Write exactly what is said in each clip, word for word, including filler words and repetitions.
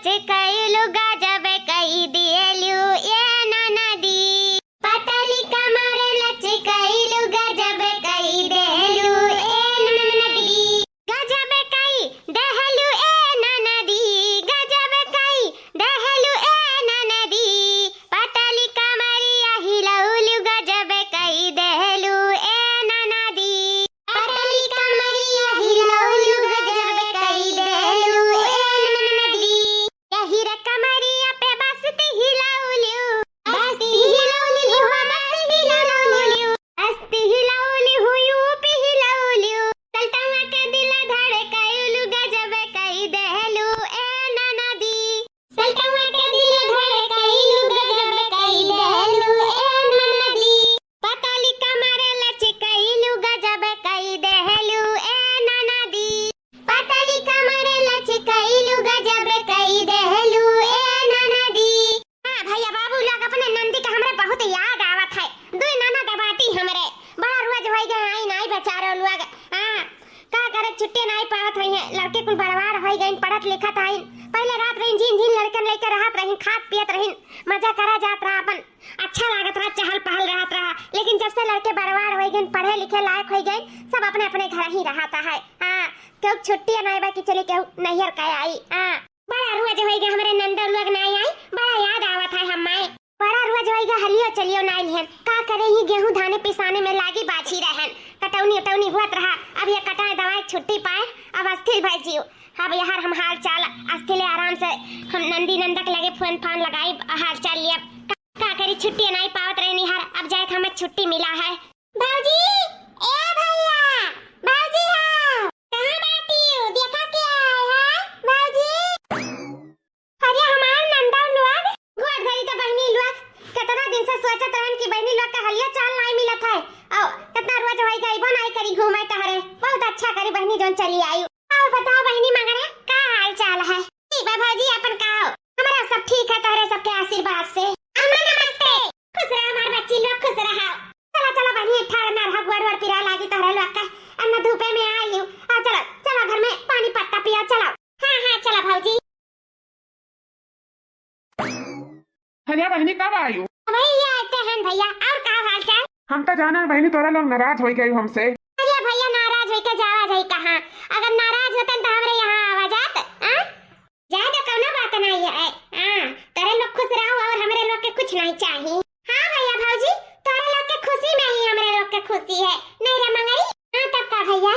कइलू गजब कई देलू ए ननदी। पतली कमर लचकइलू गजब कई देलू ए ननदी। गजब कई देलू ए ननदी, गजब कई देलू ए ननदी। पतली कमरिया हिलउलू गजब कई देलू ए ननदी। पतली कमरिया हिलउलू गजब कई देलू ए ननदी। यही रे कमरिया पे बस्ती हिलउलू, बस्ती हिलउलू हो, बस्ती हिलउलू, बस्ती हिलउलू हो, यूपी हिलउलू। सल्टनवा के दिल धड़कइलू गजब कई देलू ए ननदी। सल्टनवा के दिल धड़कइलू गजब कई देलू ए ननदी। पतली कमर लचकइलू गजब कई देलू ए ननदी। पतली कमर लचकइलू गजब कई देलू ए ननदी। हाँ भइया, बाबू लोग, अपने नंदी के हमरे बहुत याद आवत है। दुई ननद बाटी हमरे, बड़ा रोज होइ गए आई नाई बेचारो लोग। हाँ, का करे, छुट्टी नाई पावत होइहैं। लड़के कुल बड़वार होइ गइन, पढ़त लिखत आइन। पहिले रहत रहिन, झिन झिन लड़कन लइके रहत रहिन, खात पियत रहिन, मजा करा जात रहा अपन। अच्छा लागत रहा, चहल पहल रहत रहा। लेकिन जब से लड़के बड़वार होइ गइन, पढ़े लिखे लायक होइ गइन, सब अपने अपने घर ही रहत है। हाँ, केहू छुट्टी नाई बा कि चली केहू नैहर के आई। हाँ, बड़ा रोज होइ गए हमरे नंदो लोग नाई आई, बड़ा याद आवत है हम्माए। बड़ा रोज होइ गए हलियो चलियो नाई लिहन। का करे, ही गेहूं धाने पिसाने में लागी बाझी रहन, कटौनी उटौनी हुअत रहा। अब ये कटाए दवाई छुट्टी पाए, अब अस्थिर भई जियो। अब यार हम हाल चाल अस्थिर आराम से हम नंदी नंदक लगे फोन फान लगाई, हाल चाल लिया। का, का करी, छुट्टी नाई पावत रहनी हर, अब जाए के हमें छुट्टी मिला है। भौजी, ए भइया, भौजी हो, कहाँ बाटियो? देखा के आए है, भौजी। अरे हमार नंदन लोग, गोड़ धरी तो बहिनी लोग, कितना दिन से सोचत रहन कि बहिनी लोग का हलिया चाल नाई मिलत है। और कितना रोज होई गई, वो नाई करी घूमे टहरे, बहुत अच्छा करी बहिनी जोन चली आई। और बताओ बहिनी मंगरा, का हाल चाल है? ठीक बा भौजी, अपन का हो? हमारा सब ठीक है तोहरे सबके आशीर्वाद से। अम्मा नमस्ते। खुश रहा हमार बच्ची लोग, खुश रहा। चला, चला बहिनी, ठाड़ ना रहा, गोड़ वोड़ पिरा लागी तोहरे लोग का। अन्ना धूपे में आई हूँ। आ चला, चला घर में पानी पत्ता पिया, चला। हाँ, हाँ, चला भौजी। अरे बहिनी, कब आयु? अबे ये आते हैं भइया, और का हाल चाल? हम तो जाना है बहिनी, तोरा लोग नाराज होइ गए हमसे। अरे भइया, नाराज होइके जावा जाई कहाँ? अगर नाराज होतन तो हमरे यहाँ आवा जात, हाँ? जाए तो कौनो बात नहीं है, हाँ? तोरे लोग खुश रहो और हमरे लोग के कुछ नहीं चाहिए। हाँ भइया भौजी, तोरे लोग के खुशी में ही हमरे लोग के खुशी है, नहीं रे मंगरी? हाँ तब का भइया?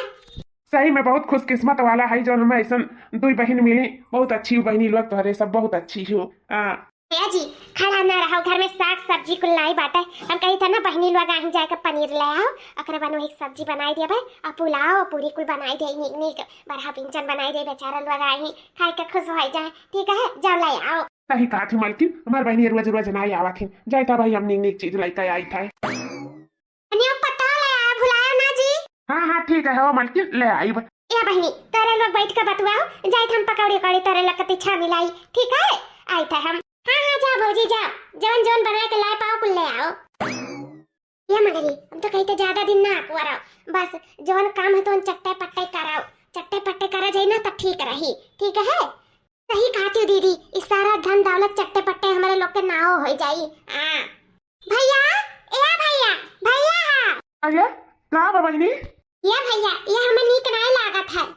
सही में बहुत खुशकिस्मत वाला है जो हमें ऐसन दुई बहिन मिली। बहुत अच्छी बहिनी लोग तोहरे सब, बहुत अच्छी हो। हाँ। भैया जी, खड़ा ना रहो, घर में साग सब्जी कुल नाई बाटे। हम कही था ना बहिनी लोग आही जाके पनीर ले आओ, ओकरे बाद वही सब्जी बनाई देबे और पुलाव और पूरी कुल बनाई दे, नीक नीक बड़ा व्यंजन बनाई दे, बेचारा लोग आही खाए के खुश हो जाए। ठीक है, जाओ ले आओ। सही कहा थी मलकिन, हमार बहिनी रोज रोज नाई आवत ही, जाए था भाई हम नीक नीक चीज लेके आई था। अनियो पत्ता ले आया, भुलाया ना जी। हाँ, हाँ, ठीक है, हो मलकिन, ले आइब। ए बहिनी, तोरे लोग बैठ के बतुआओ, जाइत हम पकौड़ी उकौड़ी तोरे लोग कती छानी लाई, ठीक है? आइत है हम। हाँ, हाँ, जाओ भौजी, जाओ, जवन जवन बना के लाए पाओ, कुल ले आओ। ये मगरी, हम तो कही तो ज्यादा दिन ना अकुआराओ, बस जवन काम है तो चट्टे पट्टे कराओ, चट्टे पट्टे करा जाई ना तो ठीक रही, ठीक है? सही कहती हो दीदी, ई सारा धन दौलत चट्टे पट्टे हमारे लोग के नाव हो जाई। हाँ। भैया, ए भैया, भैया हा। अरे, का बा बहिनी? ये भैया, ये हमें नीक नाई लागत है।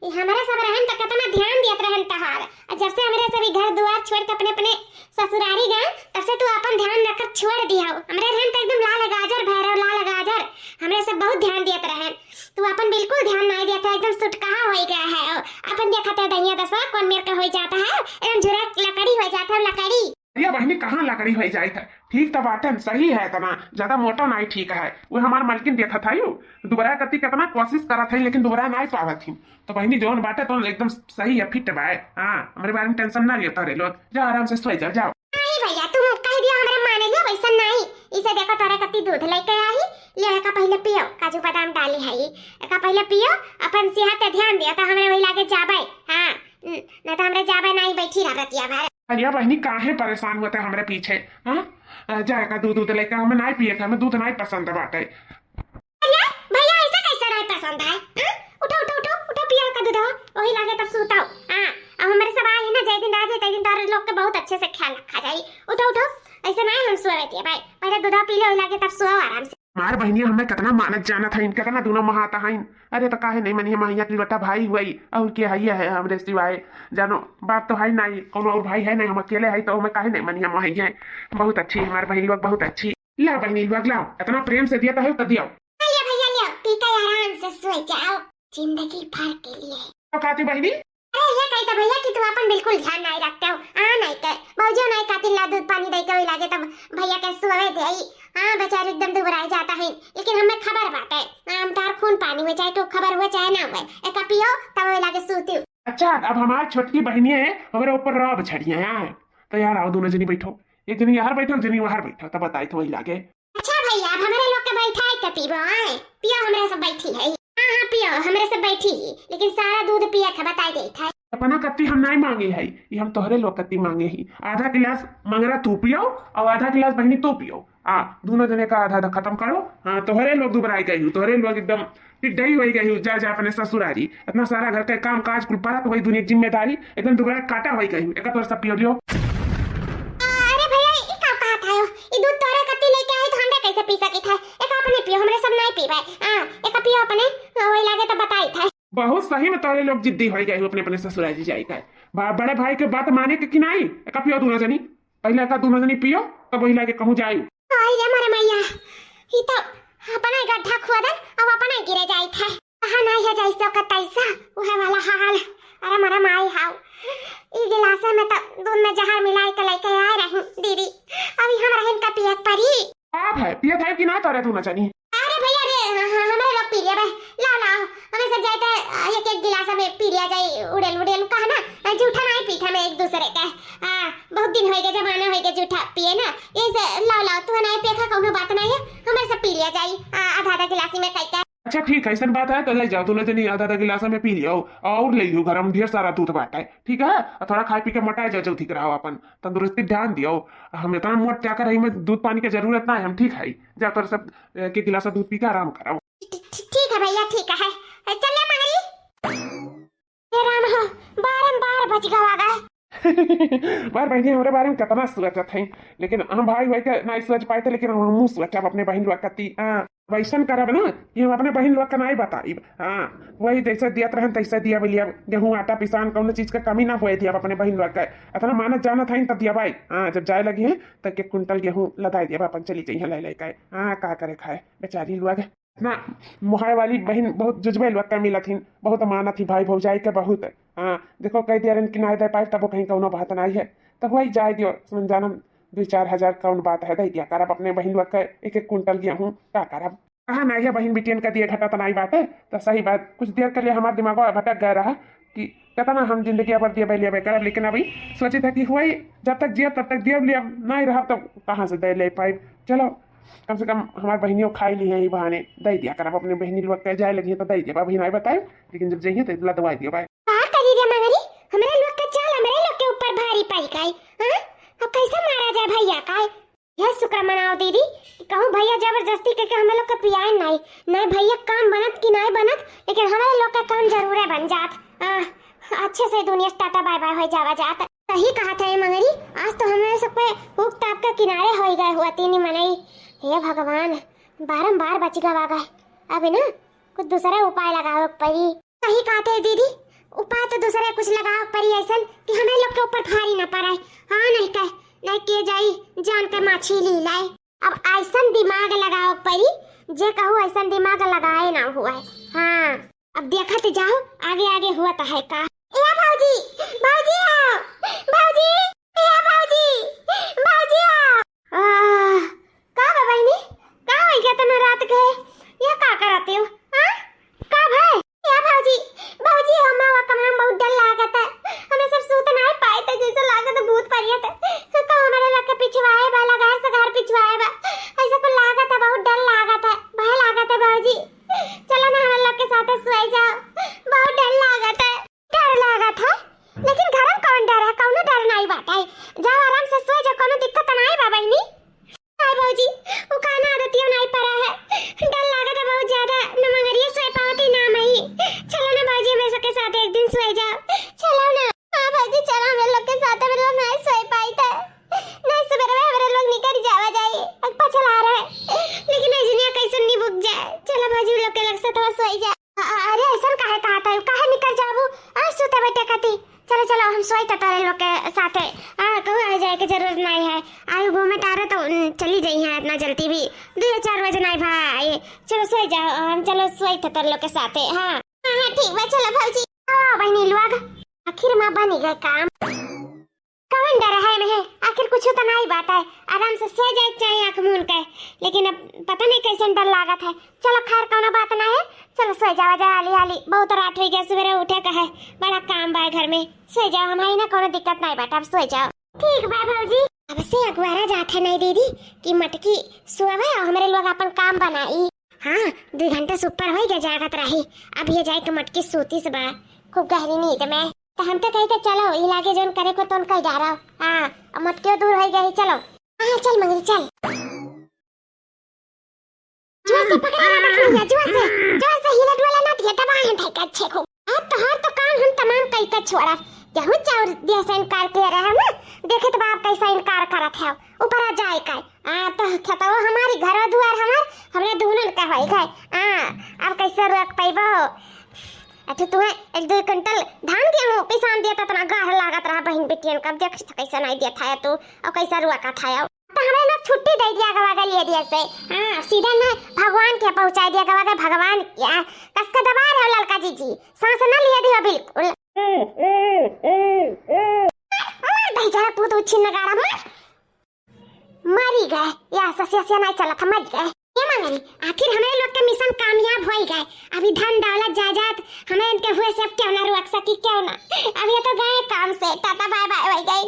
ये हमारे सब रहन त कितना ध्यान दियत रहन तहार। और जब से हमरे सब ई घर दुआर छोड़ के अपने अपने ससुरारी गए, तब से तू अपन ध्यान रखत छोड़ दिया हो। हमरे रहन त एकदम लाल गाजर भैरव, लाल गाजर। हमरे सब बहुत ध्यान दियत रहन। तू अपन बिल्कुल ध्यान नाई दियत है, एकदम सुटकाहा हो गया है। अपन देखत है दहिया दसवा कौन मेर का हो जाता है, एकदम झुरा लकड़ी हो जाता है, लकड़ी। अरे बहिनी, कहाँ लकड़ी होइ जाइत है? ठीक तो बाटन, सही है, इतना ज्यादा मोटा नाई ठीक है। वो हमार मलकिन देखत है, यू दुबरा कती कितना कोशिश करत है, लेकिन दुबरा नाई पावत ही। तो बहिनी, जौन बाटे तो एकदम सही है, फिट बाय। हाँ, हमरे बारे में टेंशन ना लेता रे लोग, जाओ आराम से सोई जाओ, जाओ। नहीं भैया, तुम कह दिया हमरे माने लिया, वैसा नहीं। इसे देखो, तोरे कती दूध लेके आई, ले एका पहले पियो, काजू बादाम डाली है ई, एका पहले पियो, अपन सेहत पे ध्यान दिया, तो हमरे वही लागे जाबे। हाँ, न, न तो हमरे जाबे नहीं, बैठी रह रतिया भर। अरे बहिनी, काहे परेशान होते हमरे पीछे? हाँ? अ, जाए का दूध दूध लेके हमें नाई पिए के, हमें दूध नाई पसंद बाटे। अरे भैया, ऐसा कैसा नाई पसंद है? हाँ? उठो, उठो, उठो, उठो, पियो का दूध हो, वही लागे तब सूताओ। हाँ, अब हमारे सब आए हैं ना, जय दिन राजे, तय दिन से नाहीं हम सोवे दिया भाई, पहिले दूधवा पी ले, वही लागे तब सोओ आराम से। हमार बहिनिया हमें कितना मानत जानत हईन, कितना दूनो महाता हईन। अरे तो काहे नहीं मनिया, महिया की बेटा भाई हुई, और के हइया है हमरे सिवाय? जानो, बाप तो है नहीं, कौनो और भाई है नहीं, हम अकेले है, तो हमें काहे नहीं मनिया महिया। बहुत अच्छी हमार बहिन लोग, बहुत अच्छी। ला बहिनी लोग, लाओ, इतना प्रेम से दिया तो है, तो दियो। लिया भैया, लिया, पी के आराम से सो जाओ, जिंदगी भर के लिए। तो कहती बहिनी? अरे, ये कही तो भैया कि तू अपन बिल्कुल ध्यान नहीं रखते हो। आ, नहीं के, भौजियो नहीं खातिर ला दूध पानी दे के वही लागे तब भैया के सोवे दे। हाँ, बेचारे एकदम दुबराई जाता है, लेकिन हमें खबर बाटे। हाँ, हम तार खून पानी हुए, चाहे तो खबर हुए चाहे ना हुए, एक पियो तब वही लागे सूती। अच्छा, अब हमार छोटकी बहिनी है, हमारे ऊपर रौब झड़िया है। तो यार आओ, दोनों जनी बैठो, एक जनी यहाँ बैठो, एक जनी वहाँ बैठो, तब बताई तो वही लागे। अच्छा भैया, अब हमरे लोग के बैठाई के पीबो, आए? पियो, हमरे सब बैठी है। हाँ, हाँ, पियो, हमरे सब बैठी ही, लेकिन सारा दूध पिए के बताई देत है। अपना कत्ती हम नाई मांगे है, ये हम तोहरे लोग कत्ती मांगे ही। आधा गिलास मंगरा तू पियो और आधा गिलास बहिनी तू पियो। आ, दोनों जने का आधा आधा खत्म करो। हाँ, तोहरे लोग दुबराई गई हो, तोहरे लोग एकदम टिड्डई होई गई हो, जा, जा अपने ससुरारी। इतना सारा घर का काम काज कुल परत होई, दुनिया की जिम्मेदारी, एकदम दुबराई काटा होई गई हो। एक तोर सब पियो लियो। अरे भैया, ई का कहत है? ई दूध तोरे कत्ती लेके आई तो हमरे कैसे पी सकित है? एक अपने पियो, हमरे सब नहीं पीबे। हाँ, एक पियो अपने, वही लागे तो बताई था। बहुत सही में तोरे लोग जिद्दी होई गए हो अपने, अपने ससुरारी जाए का। बा-, बड़े भाई के बात माने के कि नहीं? एक पियो दोनों जनी, पहले एक दोनों जनी पियो, तब वही लागे कहूँ जाए। आई रे मोरे मैया, ई तो अपना ही गड्ढा खोदल, अब अपना ही गिरे जाइत है। कहा नहीं है जैसा का तैसा, उहे वाला हाल। अरे मोरे माई हाउ, ई गिलासे में तो दूध में जहर मिलाई के लेके आए रही दीदी, अभी हम रहन का पियत परी। का है, पियत है कि ना तोरे दोनों जनी? अरे भैया रे, हाँ, हाँ, हमरे लोग पी लिया बे, लाओ, लाओ, हमें सब जाए तो एक एक गिलास में पी लिया जाए, उड़ेल, उड़ेल, कहा ना, झूठा नहीं पीठा में एक दूसरे का। हाँ, बहुत दिन होइगे, जमाना होइगे जूठा पिए ना। ये से लाओ, लाओ, तू नहीं पिए खा, कौनो बात नहीं है, हमें सब पी लिया जाई, आ, आधा आधा गिलासी में कई का। अच्छा ठीक है, ऐसन बात है तो ले जाओ, तू ले जनी आधा आधा गिलास में पी लियो और ले लियो, घर में ढेर सारा दूध बाटे, ठीक है? और थोड़ा खाए पी के मोटा जाओ, जो ठीक रहो, अपन तंदुरुस्ती ध्यान दियो। हम इतना मोट क्या कर रही, मैं दूध पानी की जरूरत ना है, हम ठीक है। जा तोर सब, ए, के गिलास दूध पी के आराम करो। ठी-, ठी-, ठीक है भैया, ठीक है, चल ले मंगरी। हे राम हो, बारम्बार बच गवा गा। बार बहिनी हमरे बारे में कितना सोचत है, लेकिन हम भाई भाई के नहीं सोच पाए थे, लेकिन हम मुँह सोचब अपने बहिन लोग कती। हाँ, वैसन करब ना कि हम अपने बहिन लोग के नहीं बताइब। हाँ, वही जैसे दियत रहन तैसे दिया बोलिया, गेहूँ आटा पिसान कौनो चीज के कमी ना होए दिया अपने बहिन लोग के। इतना मानत जानत है तब दिया भाई। हाँ, जब जाए लगी है तब के कुंटल गेहूँ लदाई दिया, अपन चली जाइए ले लेके। हाँ, का करे खाए बेचारी लोग। इतना मोहाय वाली बहिन बहुत जुजबे लोग का मिलत हिन, बहुत मानत ही भाई भौजाई के बहुत। हाँ, देखो कह दिया रहन कि नाय दे पाए, तब वो कहीं कौनो बात नाय है, तब वही जाए दियो, समझ जाना, दुई चार हजार कौन बात है, दे दिया करब अपने बहिन लोग के एक एक कुंटल गेहूँ, का करब? कहा नाय है बहिन बिटियन का दिए घटा तो नाय बाटे, तो सही बात, कुछ देर के लिए हमार दिमाग भटक गया रहा कि कितना हम जिंदगी अबर दिए बैलिया करब, लेकिन अभी सोचे था कि हुई जब तक जियब तब तक दियब लियब, नाय रहब तब कहाँ से दे ले पाइब। चलो, कम से कम हमार बहिनियों खाई ली है, ई बहाने दे दिया करब अपने बहिनी लोग के, जाए लगी है तो दे दिया, अभी नहीं बताए, लेकिन जब जाइए तो लदवाई दियो भाई। का करी रे मंगरी, हमरे लोग का चाल हमरे लोग के ऊपर भारी पड़ गई। हाँ, अब कैसे मारा जाए भैया का? यह शुक्र मनाओ दीदी कि कहूँ भैया जबरदस्ती करके हमें लोग के पियाए नहीं, नहीं भैया काम बनत कि नहीं बनत, लेकिन हमारे लोग का काम जरूरे बन जात। हाँ, अच्छे से दुनिया से टाटा बाय बाय हो जावा जात। सही कहा था ये मंगरी, आज तो हमरे सब पे ऊख ताप के किनारे हो गए हुआ तीन मनई। हे भगवान, बारंबार बच गवा गए। अब ना कुछ दूसरा उपाय लगावे के पड़ी। सही कहते हैं दीदी, उपाय तो दूसरे कुछ लगावे के पड़ी ऐसन कि हमें लोग के ऊपर भारी ना पड़े। हाँ, नहीं कह, नहीं किए जाई जान के माछी ली लाए। अब ऐसन दिमाग लगावे के पड़ी, जे कहू ऐसन दिमाग लगाए ना हुआ है। हाँ, अब देखत जाओ आगे आगे हुआ तो है का। ए भौजी, भौजी आओ, भौजी, ए भौजी, भौजी आओ। आह, का बा बहिनी? का होई गया तना रात के? यह का करत हो? हाँ? का भाई? या भौजी, भौजी, हम वो कमरा में बहुत डर लागत है। हमें सब सूत नहीं पाए थे, जैसे लागत है भूत परियत। तो हमारे लग के पिछवाए बा, लगा से घर पिछवाए बा। ऐसे को लागत है, बहुत डर लागत है, भय लागत है भौजी। चलो ना हमारे लोग के साथ सोए जाओ, बहुत डर लागत है। डर लागत है, लेकिन घर में कथी? चलो, चलो, हम सोई त तोरे लोग के साथे। हाँ, कहूँ आए जाए के जरूरत नाई है। आयु घूमे टारे तो, उम, चली जाई है इतना जल्दी भी। दो या चार बजे नाई भाई। चलो, सोई जाओ, हम चलो सोई त तोरे लोग के साथे। हाँ। हाँ, हाँ, ठीक बा, चलो भौजी। आओ बहिनी लोग, आखिर मा बनी गए काम। कवन डर है में है? आखिर कुछ तो नाई बात है, आराम से सो जाए चाहे आँख मून के, लेकिन अब पता नहीं कैसन डर लागत है। चलो खैर कौनो बात ना है, चलो सो जावा जा हाली हाली, बहुत रात हो गया, सवेरे उठे का है, बड़ा काम बा घर में। सो जाओ, हमारी ना कौनो दिक्कत नाई बाटे, अब सो जाओ। ठीक बा भौजी। अब से अगुआरा जात है नहीं दीदी कि मटकी सोवे और हमरे लोग अपन काम बनाई। हाँ, दो घंटा से ऊपर हो गया जागत रही, अब ये जाए के मटकी सूती से बा खूब गहरी नींद में। तो हम तो कही थे चलो ई लागे जोन करे को तोन कह जा रहा। हाँ, अब मटकियो दूर हो गई, चलो। हाँ, चल मंगरी चल। जोर से पकड़ा ना रखनी है, जोर से, जोर से हिला डुला ना दिया, दबा है ढाई का अच्छे को। अब तोहार तो काम हम तमाम कई का छोड़ा। गेहूं चाउर दिया से इनकार कर रहे हैं ना, देखे तो बाप कैसा इनकार करत है, ऊपर आ जाए का। आ तो खेतवा हमारी, घरो दुआर हमार, हमरे दोनों का होई गए। आ अब कैसे रोक पैबो? अठे तुम्हें एक दो कुंटल धान गेहूं पिसान दिया था, इतना गाढ़ लागत रहा बहन बेटियन का, देख तो कैसे नहीं दिया था तू, और कैसा रोका था। तो हमरे लोग छुट्टी दे दिया गवा गल ये दिया से। हाँ, सीधा ना भगवान के पहुंचा दिया गवा गल, भगवान के। कस के दबा रहे हो ललका जीजी, सांस ना लिया दिया बिल्कुल। मार दही जरा पूत उछिन नगाड़ा मार। मरी गए, या ससिया सिया नहीं चला था, मरी गए। ये मंगरी, आखिर हमरे लोग के मिशन कामयाब होई गए। अभी धन दौलत जायदाद हमरे इनके हुए से अब क्यों ना रोक सकी, क्यों ना। अब ये तो गए काम से, टाटा बाय बाय होई गई।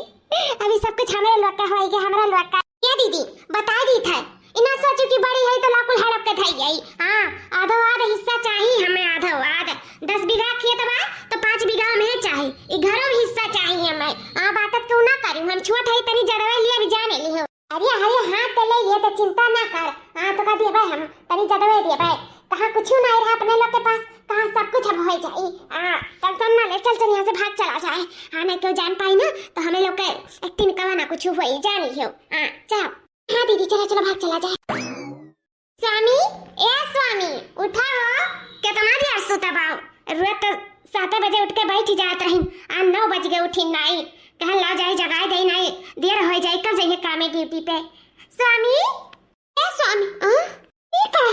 अभी सब कुछ हमरे लोग का होई गए, हमरे लोग का। ये दीदी, बताई दी था, इना सोचू कि बड़ी है तो लाकुल हड़प के धई गई। हाँ, आधो आध हिस्सा चाहिए हमें, आधो आध। दस बीघा खेत बा तो पाँच बीघा हमें चाहिए, ई घरों में हिस्सा चाहिए हमें। हाँ, बात तू ना करू, हम छोट है तनी जदवे लिए भी जाने ली हो। अरे, अरे, हाँ, तो ले लिए तो चिंता ना कर। हाँ, तो का दिए भाई हम तनी जदवे दिए भाई। कहाँ कुछ ना रहा अपने लोग के पास, कहाँ सब कुछ अब हो जाई। हाँ, टेंशन ना ले, चल चल यहाँ से भाग चला जाए। हाँ, नहीं क्यों जान पाई ना तो हमें लोग के एक दिन कवा ना कुछ हुई, जान लियो। हाँ, चलो। हाँ दीदी, चलो चलो भाग चला जाए। स्वामी, ए स्वामी, उठा हो। कितना देर सुता बाओ? रोज तो सात बजे उठ के बैठ जात रही, आ नौ बज गए उठी नाई। कहन लाओ जाई जगाए दे नाई, देर हो जाई, कब जाइए कामे ड्यूटी पे। स्वामी, ए स्वामी, हाँ? ई का?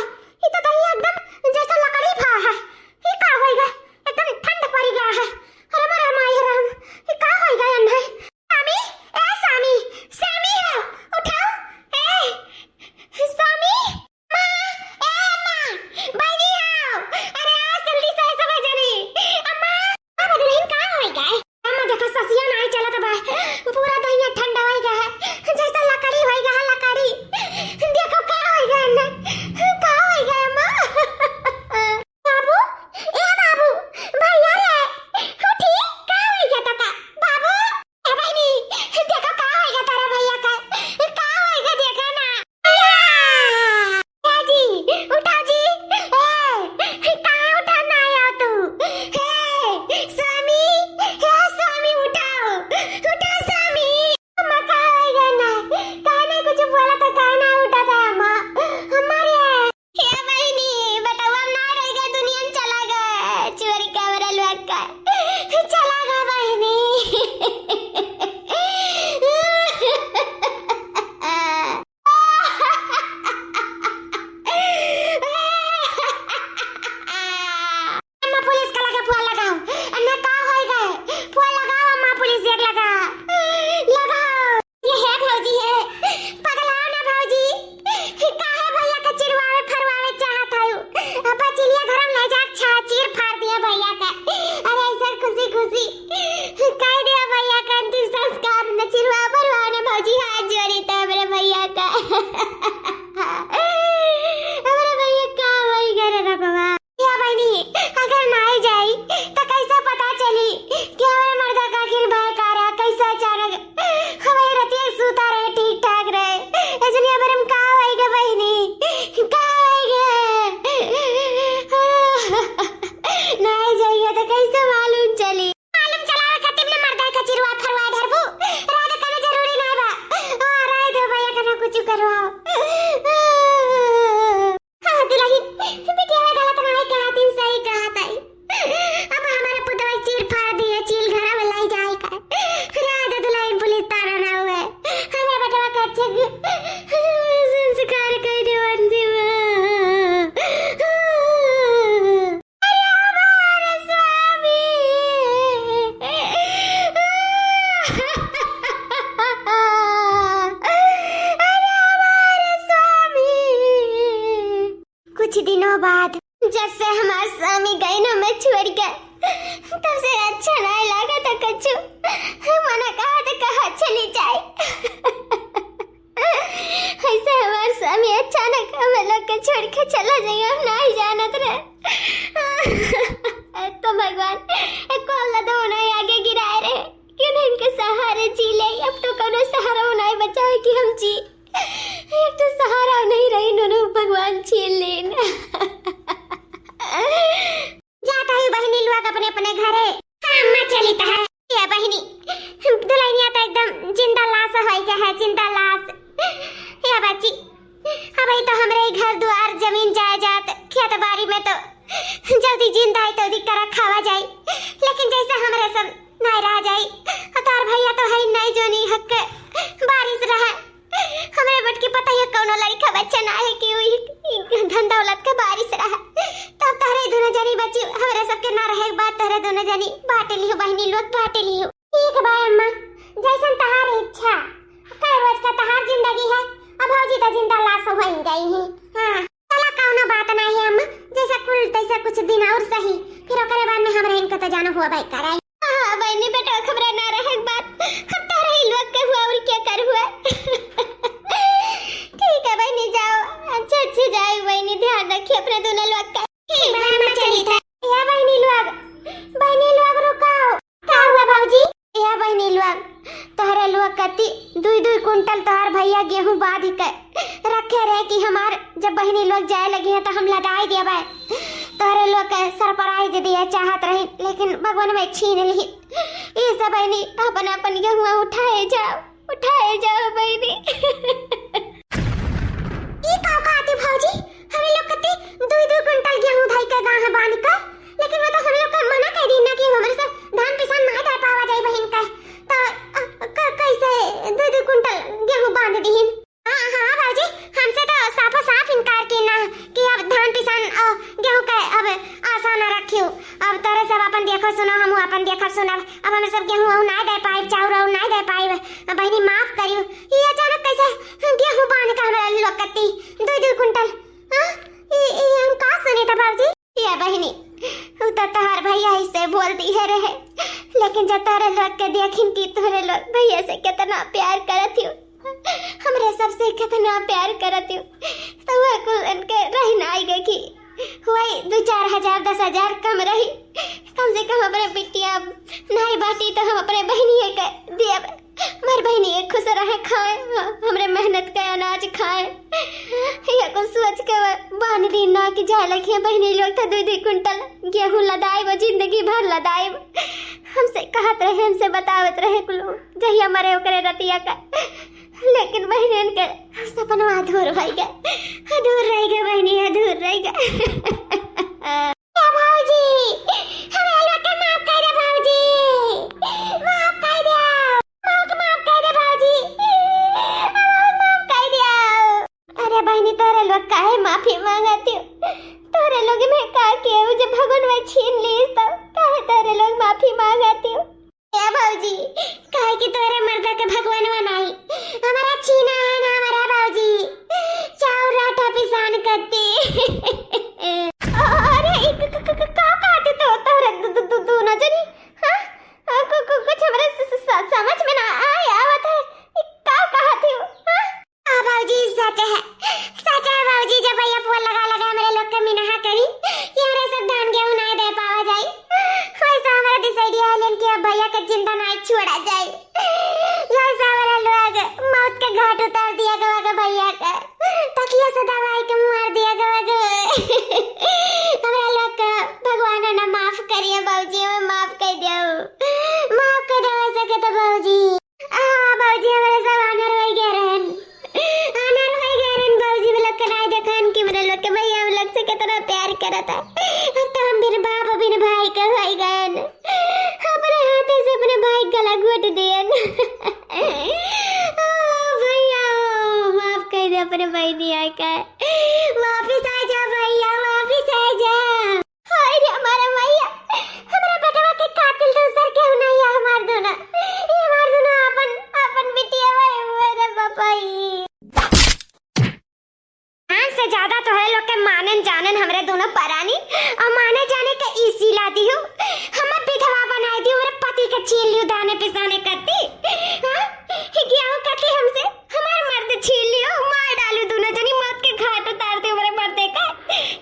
ई तो दहिया एकदम जैसे लकड़ी भा है। ई का होई गा? एकदम ठंड पड़ी गा है। अरे मरे माई राम, ई का होई गा अन्है? स्वामी, ए स्वामी, स्वामी हो, उठाओ। ए, स्वामी, माँ, ए माँ, बहिनी हो। अरे आओ जल्दी से सब जने। अम्मा, अब दुल्हन का होई गा? अम्मा देखो ससिया नाई चलत बा, पूरा दहिया ठंडा होई गा है, जैसे लकड़ी होई गा है, लकड़ी। देखो का होई गा अन्है, का होई गा अम्मा? बाबू, ए बाबू, भैया रे, उठी, का होई गा तोका? अरे हमारे स्वामी। कुछ दिनों बाद जब से हमार स्वामी गइन हमें छोड़ के, तब से अच्छा नाहीं लागा था कछु। मना कहा था कहा चली जाए। ऐसे हमार स्वामी अचानक हम लोग के छोड़ के चला जाइए, हम नाहीं जानत रहे। तो भगवान एको औलाद उन्हें आगे गिराए रहे कि उन्हें इनके सहारे जी ले। अब तो कोनो सहारा उन्हें बचा है कि हम जी। एक तो सहारा नहीं रही, उन्हें भगवान छीन लेन। जात हई बहिनी लोग अपने अपने घरे। हाँ, अम्मा चली त है। ए बहिनी, दुल्हनिया तो एकदम जिंदा लाश होई के है, जिंदा लाश। ए बच्ची, अब ई तो हमरे ही घर दुआर, जमीन जायदाद, खेत बारी में तो जल्दी जिंदा है तो दी करा खावा जाई, लेकिन जैसे हमरे सब नाय रह जाई, और तार भैया तो है नाय जोनी हक बारिश रहा। हमरे बटकी पता है कौनो लड़का बच्चा ना है कि वही धन दौलत के बारिश रहा। तब तोहरे दोनों जनी बच्ची, हमरे सबके ना रहे के बाद तोहरे दोनों जनी बांट लियो बहिनी लोग, बांट लियो। ठीक बा अम्मा, जैसन तहार इच्छा। कई रोज का तहार जिंदगी है, अब भौजी तो जिंदा लाश हो गई है। हाँ, चला कौनो बात ना है अम्मा, जैसा कुल तैसा कुछ दिन और सही, फिर ओकरे बाद में हमरा इनका तो जाना हुआ भाई कराई। हाँ, बहिनी बेटा, खबरा ना रहे के बाद हम तोहरे ही लोग के हुआ और क्या कर हुआ। ठीक है बहिनी, जाओ, अच्छे अच्छे जाओ बहिनी, ध्यान रखिए अपने दोनों लोग का। ठीक बा, हम चली था। या बहिनी लोग, बहिनी लोग रुकाओ। का हुआ भौजी? या बहिनी लोग, तोहरे लोग कती दुई दुई कुंटल तोहर भैया गेहूं बांध के रखे रहे कि हमार जब बहिनी लोग जाए लगी है तो हम लदाई देबे। तोहरे लोग के सरप्राइज दिए चाहत रही, लेकिन भगवान में छीन ली। ई सब बहिनी अपन अपन गेहुआ उठाए जाओ, उठाए जाओ बहिनी। ई का कहती भौजी? हमें लोग कती दुई दुई कुंटल गेहूं धई के गांव बांध के, लेकिन वो तो हम लोग का मना कर दी ना कि हमारे सब धान पिसान ना दे पावा जाए बहिन का। तो, अ, क-, कैसे दुई दुई कुंटल गेहूं बांध दीहिन? हाँ, हाँ भौजी, हमसे तो साफो साफ इनकार की ना कि अब धान पिसान, अ, गेहूं के अब आशा ना रखियो। अब तोरे सब अपन देखो सुनो, हम अपन देखब सुनब। अब हम सब गेहूं वहूं ना दे पाइब, चाउर वउर ना दे पाइब। अब बहिनी माफ करियो, ये अचानक कैसे गेहूं बांध के हमरा लोग कती दुई दुई कुंटल, हाँ? ये, ये हम का सुने था भौजी? ये बहिनी, उ तो तोहार भैया ही से बोल दी है रहे, लेकिन जब तोरे लोग के देखिन कि तोरे लोग भैया से कितना प्यार करत हो, हमरे सबसे कितना प्यार करत हो, तो वह कुल इनके रहना आई गए कि वही दो चार हजार, दस हजार कम रही, कम से कम अपने बिटिया नाई बाटी तो हम अपने बहिनिये के देब। हमार बहिनी एक खुश रहे, खाए, हमरे मेहनत के अनाज खाए। ये कुछ सोच के वो बांध दी ना कि जाए लगी बहिनी लोग तो दुई दुई कुंटल गेहूं लदाइब, जिंदगी भर लदाइब। हमसे कहत रहे, हमसे बतावत रहे कुल, जहिया मरे ओकरे रतिया का। लेकिन बहिनियन के सपनवा अधूर रह गए, अधूर रह गए बहिनी, अधूर रह गए। ए भौजी, हमरा लोग के माफ कर दे भौजी, माफ कर दे, माफ, माफ कर दे भौजी, माफ, माफ कर दे। अरे बहिनी, तोरे लोग काहे माफी मांगत हो? तोरे लोग में का के जब भगवान में छीन ली तो काहे तोरे लोग माफी मांगत हो? ए भौजी, काहे कि तोरे मर्दा के भगवानवा नाही, हमारा छीना है ना हमारा भौजी, चाउर आटा पिसान करती। अरे, ई क-, क-, क-, क-, का कहते तो तोरे दु-, दु-, दु-, दोनों जनी? हाँ? आ, कु-, कु-, कुछ हमरे स-, स-, स-, समझ में ना आए आवत है। ई का कहत हो? हाँ? हाँ भौजी, सच है, सच है भौजी, जब भैया पुआ लगा लगा हमरे लोग के मिनहा करी कि हमरे सब धान गेहूं नाय दे पावा जाई, वैसे हमरे दिसैडिया हलन कि अब भैया के जिंदा नाय छोड़ा जाई। जैसे हमरे लोग मौत के घाट उतार दिया गवा के भैया के, तकिया से दबाई के मार दिया गवा के। हमरे लोग के भगवान ना माफ करिए भौजी, हमें माफ कर दो, माफ कर दो, हो सके तो भौजी। आ, भौजी, हमरे सब आनर होइ गए रहन। आनर होइ गए रहन, भौजी, हम लोग के नाय देखन कि हमरे लोग के भैया हम लोग से कितना प्यार करत है। अब तो हम बिन बाप, बिन भाई के होइ गए। अपने हाथे से अपने भाई के गला घोट दियन। आ, भैया, माफ कर दे अपने बहिनिया के। वापिस आ जा भैया, वापिस आ जा। हाय रे हमारा मैया, हमरा बेटवा के कातिल दूसर केहू नहीं है, हमार दोनों, ये हमार दादा तोहरे लोग के मानेन जानेन हमरे दोनों परानी, अउर माने जाने के ई सिला दियो, हमें विधवा बनाए दियो, हमरे पति के छीन लियो दाने पिसाने करती। हाँ? कि क्या वो कहती हमसे, हमार मर्द छीन लियो, मार डालो दोनों जनी, मौत के घाट उतार दे हमरे मर्दे का।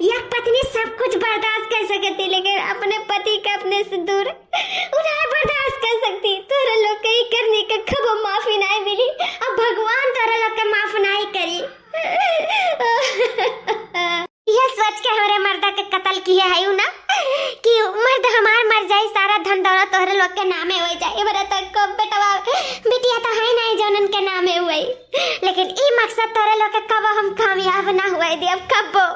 एक पत्नी सब कुछ बर्दाश्त कर सकती, लेकिन अपने पति के अपने से दूर उन्हें बर्दाश्त कर सकती। तोहरे लोग के ई करने के कबो माफी नाहीं मिली, अब भगवान तोहरे लोग के माफ नाहीं करी। यह सोच के हमरे मर्दा के कत्ल किए है ना, कि मर्द हमार मर जाई, सारा धन दौलत तोहरे लोग के नामे हो जाए। हमरे तो को बेटवा, बिटिया तो है नाहीं जौन उनके नामे हुए, लेकिन ई मकसद तोहरे लोग के कबो हम कामयाब ना हुए दियब, कबो।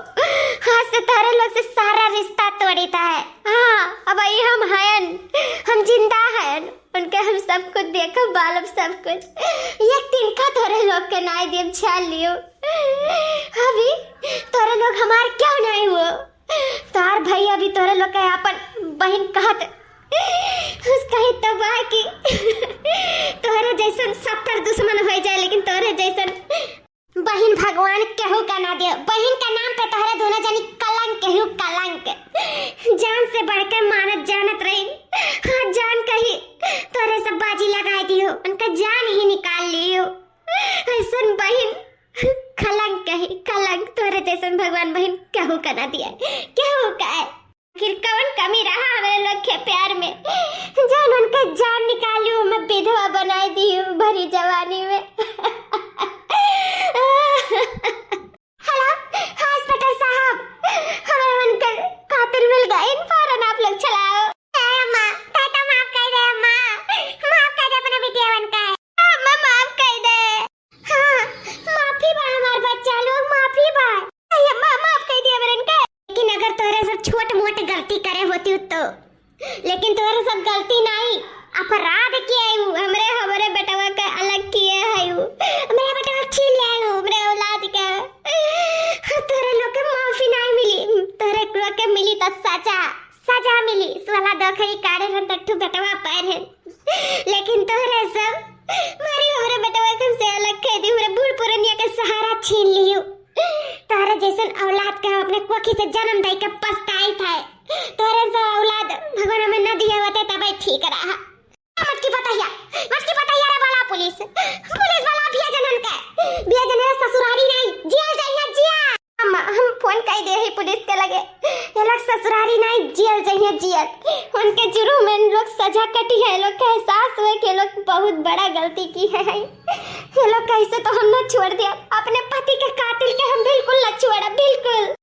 आज से तोहरे लोग से सारा रिश्ता तोड़ीता है। हाँ, अब ई हम हयन, हम जिंदा हयन, उनके हम सब कुछ देखब, बालब सब कुछ। एक तिनका तोहरे लोग के नाई देब, छान लियो। अभी तोहरे लोग हमार क्यों नाई हुओ? तोहार भाई अभी तोहरे लोग के आपन बहिन कहत, उस कही तब बा कि तोहरे जैसन सत्तर दुश्मन हो जाए, लेकिन तोहरे जैसन बहिन भगवान केहू का ना दियो। बहिन के नाम पे तोहरे दोनों जनी कलंक केहू कलंक। जान से बढ़ के मानत जानत रही। हाँ, जान कही तोहरे सब बाजी लगाए दियो, उनका जान ही निकाल लियो। ऐसन बहिन कलंक कही कलंक, तोहरे जैसन भगवान बहिन केहू का ना दिया, केहू का है। आखिर कवन कमी रहा हमरे लोग के प्यार में, जौन उनका जान निकालू, मैं विधवा बनाए दी भरी जवानी में। हेलो, हाँ, इंस्पेक्टर साहब, हमें उनके कातिल मिल गए, फौरन आप लोग चलाओ। ए अम्मा, तै तो माफ कर दे अम्मा, माफ कर दे अपने बिटिया बन का। अम्मा, माफ कर दे। हाँ, माफी बा हमार बच्चा लोग, माफी बा। अरे अम्मा, माफ कर दिया हमरन का। लेकिन अगर तोहरे सब छोट मोट गलती करे होती तो, लेकिन तोहरे सब गलती नाई, अपराध किया है उ। हमरे, हमरे बेटवा के अलग किए है उ, हमरे बेटवा छीन ले है उ, हमरे औलाद के। तोहरे लोग के माफी नाई मिली, तोहरे लोग के मिली तो सजा, सजा मिली। साला दो खरी काढ़े रहन तो ठू बेटवा पैर है। लेकिन तोहरे सब मारी हमरे बेटवा के हमसे अलग कर दी, हमरे बूढ़ पुरनिया के सहारा छीन लियो। तोहरे जैसन औलाद के हम अपने कोखी से जन्म दे के पछताइत है। तोहरे सब औलाद भगवान हमें न दिए होते तबे ठीक रहा। मटकी पतहिया, मटकी पतहिया रे, बोला पुलिस, पुलिस वाला भिया जनन के, भिया जनन ससुरारी नहीं, जेल जाइए जेल। अम्मा, हम फोन कर दे ही पुलिस के लगे। ये लोग ससुरारी नाई, जेल जइहे जेल। उनके जुर्म में लोग सजा कटी है, ये लोग के एहसास हुए कि ये लोग बहुत बड़ा गलती की है। ये लोग कैसे तो हम ना छोड़ दिया, अपने पति के कातिल के हम बिल्कुल ना छोड़ा, बिल्कुल।